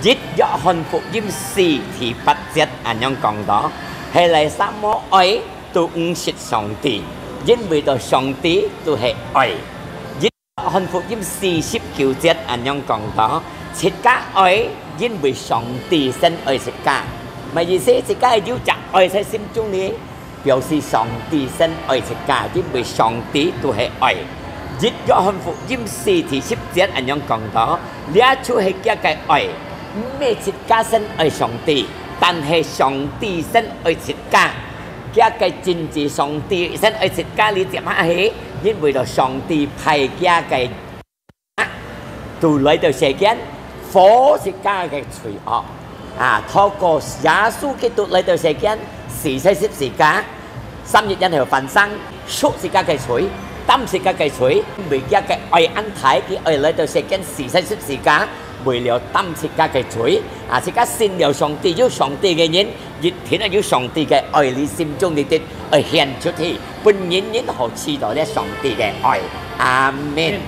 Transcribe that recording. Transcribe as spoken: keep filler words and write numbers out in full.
一約翰福音四第八節恁樣講到，係哪儕無愛，都毋識上帝，因為到上帝都係愛。一約翰福音四十九節恁樣講到，自家愛，因為上帝先愛自家。麼个意思？自家有隻愛在心中呢，表示上帝先愛自家，因為上帝都係愛。一約翰福音四第十節恁樣講到，這就係厥个愛，毋係自家先愛上帝，但係上帝先愛自家。厥个真正上帝先愛自家，你接下去，因為到上帝派厥个 都來到世間，付自家个罪惡。啊，透過耶穌基督來到世間，死在十字架，三日以後翻生，贖自家个罪，擔自家个罪，因為厥个愛恁大，佢愛來到世間，死在十字架，為了擔自家个罪。啊，自家信了上帝，有上帝个人，一定愛有上帝个愛，你心中裡底愛顯出去，分人人好知道這上帝个愛。阿們。